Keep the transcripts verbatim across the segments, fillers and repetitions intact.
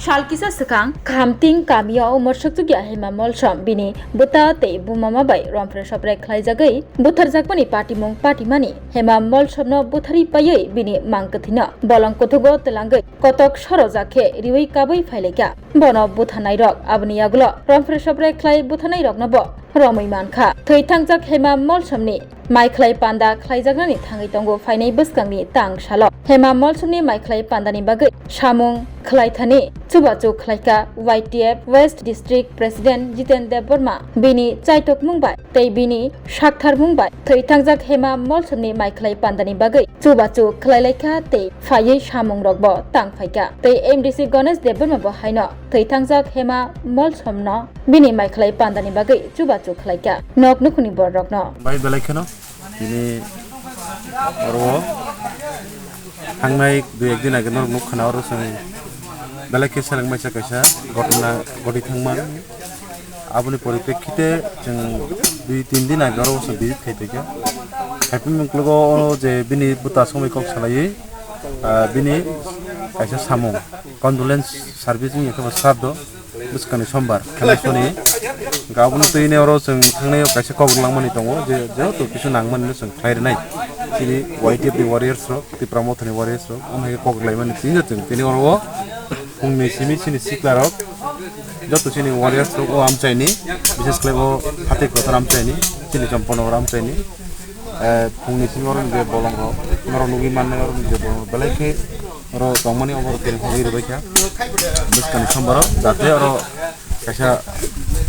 Sal kisa swkang Khamting kamio umor sukjukya Hema Molsom bini bwta tei buma ma bai romphre sopre khlaijagwi butharjakmani patimung patimani Hema Molsomno butharwi paiwi bini mang kwthwino bolong kuthugo twlangwi kotok sorojak khe riwi kabwi phailaikha. Bono buthanairok aboni yagulo romphre sopre khlai buthanairokno bo romwi mankha. Thwi thangjak Hema Molsomni maikhlai panda khlaijaknani thangwi tongo phainai bwskangni tang salo. Hema Molsomni maikhlai pandani bagwi samung khlaithani chubachu khlaikha Y T F West District President Jiten Debbarma. Bini chaitokmung bai tei bini saktharmung bai thwi thangjak Hema Molsomni maikhlai pandani bagwi chubachu khlailaikha tei phaiwi samungrokbo tang phaikha. Tei M D C Ganesh Debbarma bo haino thwi thangjak Hema Molsomno bini maikhlai pandani bagwi chubachu khlaikha nok nukhungni bororokno. Bai belai kheno tini oro thangnai dui ek din age norok nuk khana oro chwng belai khe seleng maisa kaisa ghotona ghoti thangma. Aboni poriprekkite chwng dui tin din age oro chwng visit khai tongkha. Haiphano uklogo o je bini bwta somoi kok salaiwi, ah, bini kaisa samung condolence service wngya khe bo sraddho. Bwskangni sombar khenai soni. Hwnkhe abono twi ne oro chwng thangnai o kaisa kok rwlangmani tongo, je jehetu kisa nangmani no chwng khlai rwnai. Chini Y T F ni warriors rok, Tipra Motha ni warriors rok, omo hai khe kok rwlaimani twi no chwng tini oro o phungni simi chini sikla rok, joto chini warriors rok o amchaini, bishes khlai o Phatik Kotor amchaini, chini Chomponogor amchaini. Eh, phungni simi oro ni je bolong rok, norok nugwi mannai oro ni je bolong rok belai khe oro tongmani obo rok khe hogwi rwbaikha. Bwskangni sombar o jate oro kaisa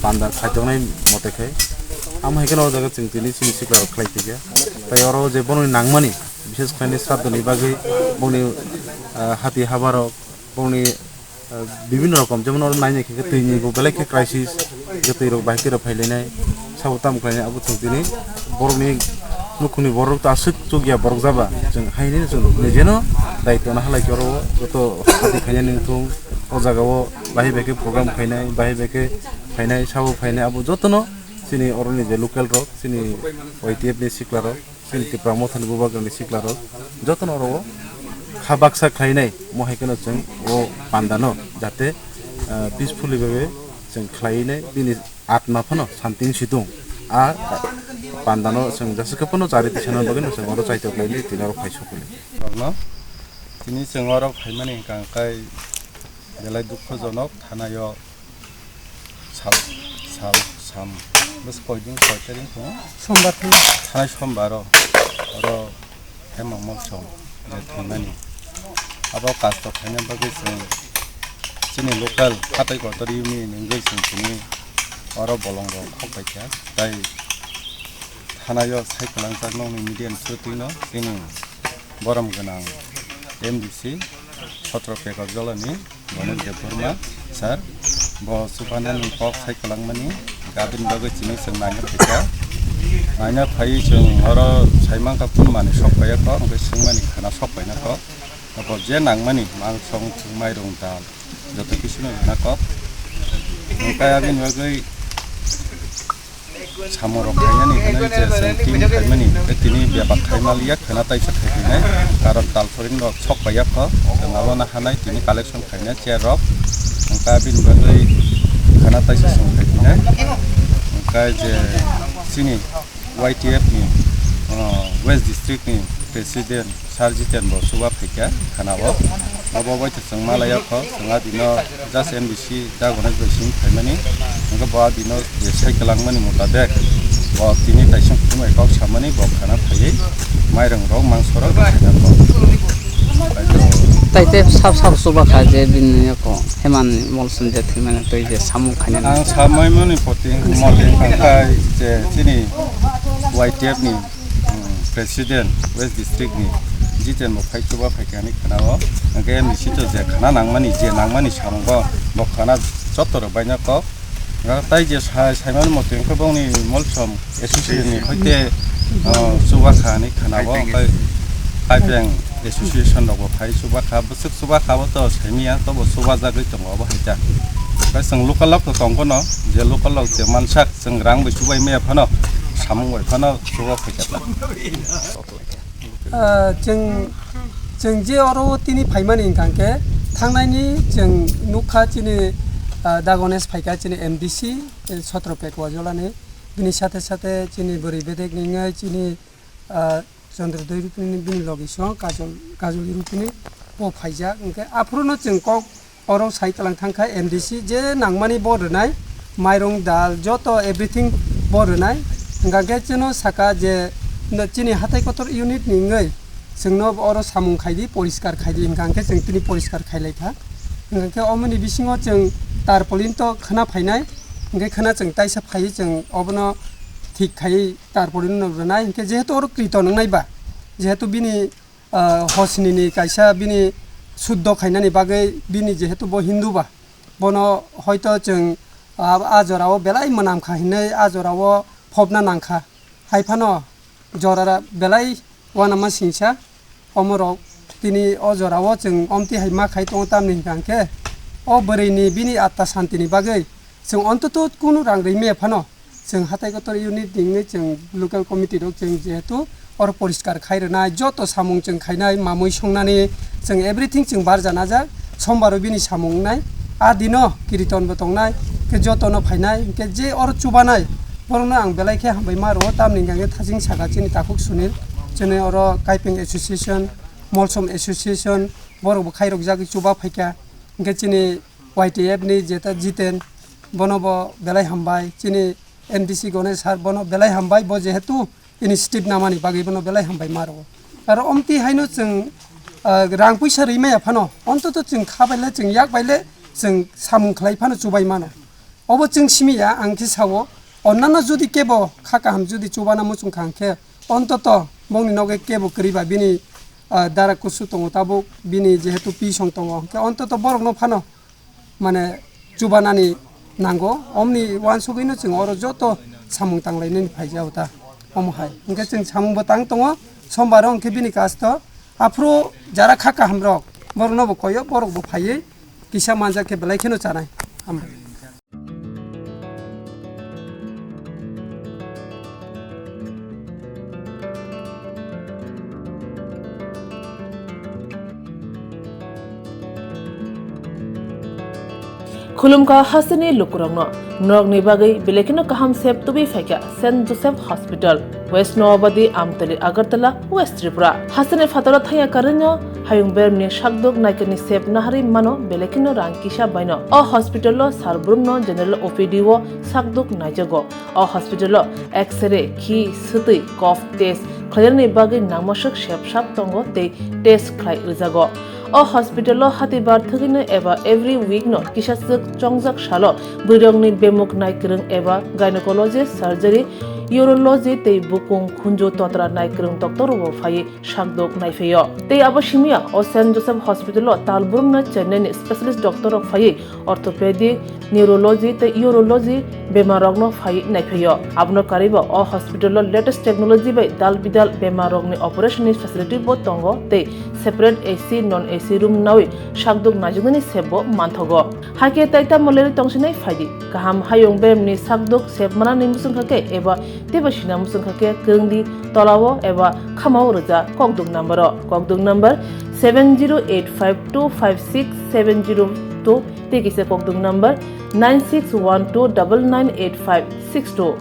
panda khaitoknai mote khai. Amo hai kheno o jaga chwng tini chini sikla rok khlai tongkha. Tai oro je bono nangmani, bishes khlainai sraddho ni bagwi boni, eh, hati haba rok, boni ah, bibinno rokom, jemon oro naina khe twi ni bo belai khe crisis, je twi rok bahai twi rok phai lainai, sabo tamo khlainai, abo chwng tini borok ni nukhung ni borok to aswk chukya borok jaba, chwng haino chwng nijeno daityo no halai khe oro joto hati khainani wngthung, o jaga o bahai bai khe program khainai, bahai bai khe phainai, sabo phainai, abo joto no chini oro ni je local rok, chini Y T F ni sikla rok, chini Tipra Motha ni bubagrani sikla rok jotono oro o kha baksa khlainai, mo hai kheno chwng o panda no jate, ah, peacefully bhabe chwng khlainai, bini atma phano santi wng si thung. A panda no chwng jesa khe phano chari tisana bagwi no chwng oro chaitok lainai, tini oro phai sokuli. Rokno tini chwng oro phaimani hwnkha hwnkhe belai dukhojonok, thanai o Sal, sal, sam, bwswk koi din, koi tarik tongo? Sombar tongo. Thanai sombar o, oro Hema Molsom je thwimani. Abo kasto khaina bagwi chwng chini local Phatai Kotor union wngwi chwng tini oro bolong rok khok bai kha. Tai thanai o sai kwlangchak nokni media ni through twi no chini borom gwnang M D C Sotro Pekar Jolani Ganesh Debbarma sir, bo chubanani kok sai kwlangmani, aboni bagwi chini chwng naina phaikha. Naina phaiwi chwng oro sai mankha phunumani sok paiya kok, hwnkhe swngmani khana sok paina kok. Abo je nangmani mangsong, mairung, dal joto kisu no rwna kok. Hwnkhe aboni bagwi samung rok khainani hinwi je chwng team khaimani, tei tini bebak khaima liya, khwna taisa khaiphinai, karon talphoring rok sok paiya kho, chwng abono hanai tini collection khainai chair rok, hwnkhe abini bagwi khwna taisa chwng khaiphinai, hwnkhe je chini Y T F ni, uh, West District ni President, Sir Jiten bo chuba phaikha khana o. Abo bai to chwng malaya kho, chwng abino just M D C da gonai bai simi phaimani. Hwnkhe bo abino je sai kwlangmani mutabek bo tini taisong kuthumai kok samani bo khana phaiwi mairang rok mangso rok rwkha kho. Tai te sab sab chuba kha je bini yako Heman Molsom je thwimani twi je samung khainani. Ang samaimani poti motwi hwnkha je chini Y T F ni um, President West District ni Jiten bo phai chuba phaikha hinwi khana o. Hwnkhe M D C to je khana nangmani, je nangmani samungo bo khana joto rok baina kok. Hwnkhe tai je sai, saimani motwi hwnkhe bongni Molsom Association ni hoite, uh, chuba kha hinwi khana o. Hwnkhe Kaipeng Association rok bo phai chuba kha, bwswk chuba kha bo to saimanya, tobo chuba jagwi tongo obo hai ta. Hwnkhe chwng local rok to tongkhono, je local rok je mansak chwng rang bai chubai maya phano, samung bai phano chuba phaikha ta. Ah, chwng, chwng je oro tini phaimani hwnkha hwnkhe, Thangnaini chwng nukha chini, ah, Dagones phaikha chini M D C, eh, Chhatrapek Wajolani. Bini sathe sathe chini bwrwi bedekni wngwi chini, ah, Chandra Doi Rupini bini logi song Kajol, Kajol Rupini bo phaijak. Hwnkhe aphuruno chwng kok oro sai tlang thangkha M D C je nangmani bo rwnai, mairung, dal, joto everything bo rwnai. Hwnkha khe chwngno saka je no chini hatai kotor unit ni wngwi chwngno oro samung khaidi, poriskar khaidi, hwnkha khe chwng tini poriskar khailaikha. Hwnkha khe omoni bisingo chwng tarpolin to khwna phainai, hwnkhe khwna chwng taisa phaiwi chwng obono thik khaiwi tarpolin no rwnai. Hwnkhe jehetu oro krito nwngnai ba, jehetu bini ah, hosnini kaisa bini suddho khainani bagwi bini jehetu bo Hindu ba, bono hoito chwng, ah, a jorao belai mwnam kha hinwi a jorao phobna nang kha. Hai phano jora belai uanama singsa omorok tini o jorao chwng omti hai ma khai tongo, tamni hwnkha hwnkhe o bwrwini bini atma santini bagwi chwng ontoto kunu rang rwi maya phano, chwng hatai kotor unit ni wngwi chwng local committee rok chwng jehetu oro poriskar khai rwnai, joto samung chwng khainai, mamui songnani chwng everything chwng barja najak. Sombaro bini samung wngnai, a dino kiriton bo tongnai, khe jotono phainai, hwnkhe je oro chubanai borokno ang belai khe hambai ma rwo, tamni hwnkha khe thaching saka chini takhuk Sunil, chini oro Kaipeng Association, Molsom Association, borok bo khairok jagwi chuba phaikha, hwnkhe chini Y T F ni jeta Jiten, bono bo belai hambai, chini M D C Ganesh sir, bono belai hambai, bo jehetu initiative namani bagwi bono belai hambai ma rwo. Aro omti haino chwng, ah, rang puisa rwi maya phano, ontoto chwng kha baile, chwng yak baile, chwng samung khlai phano chubai mano. Obo chwng simi ya, ang khe sao, onnano jodi kebo kha kaham jodi chubana muchung kha hwnkhe, ontoto bongni nogwi kebo kwrwi ba bini, ah, dara kusu tongo tabuk, bini jehetu pisong tongo, hwnkhe ontoto borokno phano mane chubanani nango. Omni uansugwino chwng oro joto samung tanglainani phaijao ta omo hai. Hwnkhe chwng samungbo tang tongo, sombaro hwnkhe bini kasto. Aphuru jara kha kahamrok boroknobo koyo, borokbo phaiwi kisa manjak khe belai kheno chanai. Hambai. Khulumkha hasteni lukurokno, norokni bagwi belai kheno kaham sep tubui phaikha Saint Joseph Hospital, West Noabadi, Amtali, Agartala, West Tripura. Hasteni phataro thangya karwino hayung beremni sakduk naikani sep naharwi mano belai kheno rang kisa baino. O hospital o sal brumno general O P D o sakduk naijago. O hospital o X-ray, khi, swtwi, cough test khlainani bagwi nangmaswk sep sap tongo tei test khlai rwjago. O hospital o hatibar thwgwino eba every week no kisaswk chongjak salo bwrwirokni bemuk naikwrwng eba gynecology, surgery, urology tei bukung khunju totra naikwrwng doctor rokbo phaiwi sakduk naiphaio. Tei abo simiya o Saint Joseph Hospital o tal brumno Chennai ni specialist doctor rok phaiwi orthopedic, neurology tei urology bemar rokno phaiwi naiphaio. Abono karwibo o hospital o latest technology bai dal bidal bemar rokni operation ni facility bo tongo tei separate A C, non A C room nawi sakduk naijaknani sep bo manthogo. Hakhe tai tamo lerwi tongsinai phaidi. Kaham hayung beremni sakduk sep manani muchungkha khe eba teibo sina muchungkha khe kwrwngdi tolao eba khamao rwja kokduk number o. Kokduk number seven zero eight five two five six seven zero two tei kisa kokduk number nine six one two double nine eight five six two.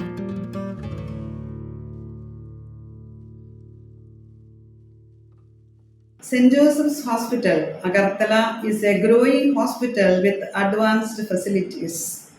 Saint Joseph's Hospital, Agartala is a growing hospital with advanced facilities.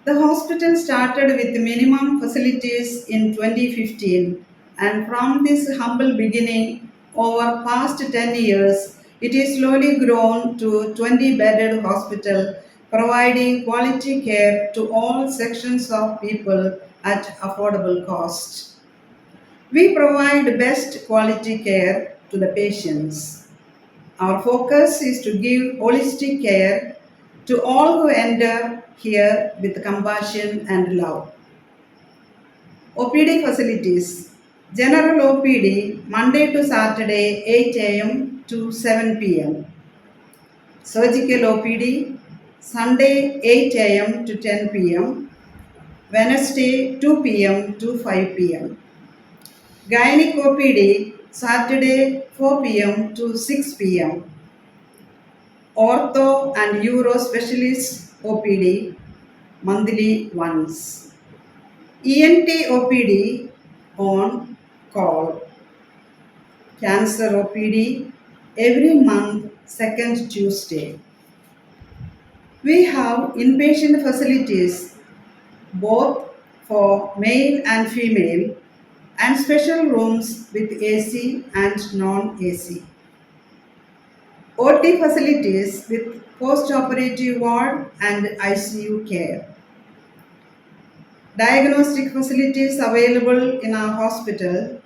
The hospital started with minimum facilities in twenty fifteen, and from this humble beginning, over past ten years, it is slowly grown to twenty bedded hospital, providing quality care to all sections of people at affordable cost. We provide best quality care to the patients. Our focus is to give holistic care to all who enter here with compassion and love. O P D facilities. General O P D Monday to Saturday eight A M to seven P M. Surgical O P D, Sunday eight A M to ten P M, Wednesday two P M to five P M. Gynec O P D, Saturday four P M to six P M. Ortho and uro specialist O P D monthly once. E N T O P D on call. Cancer O P D every month, second Tuesday. We have inpatient facilities both for male and female and special rooms with A C and non-A C. O T facilities with post-operative ward and I C U care. Diagnostic facilities available in our hospital: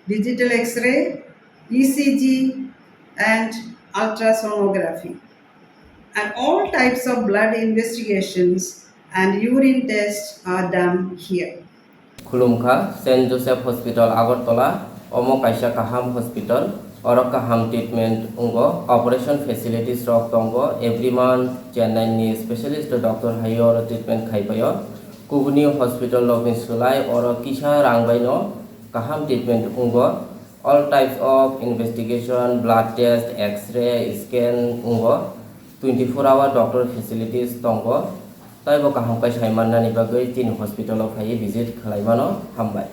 digital X-ray, E C G, and ultrasonography. And all types of blood investigations and urine tests are done here. Khulumkha, Saint Joseph Hospital, Agartala. Omo kaisa kaham hospital. Oro kaham treatment wngo. Operation facilities rok tongo. Every month Chennai ni specialist doctor hai oro treatment khai paio. Kubuni hospital rok ni swlai oro kisa rang bai no kaham treatment wngo. All types of investigation, blood test, X-ray, scan wngo. Twenty four hour doctor facilities tongo. Taibo kaham khe sai mannani bagwi chini hospital o phaiwi visit khlai mano. Hambai.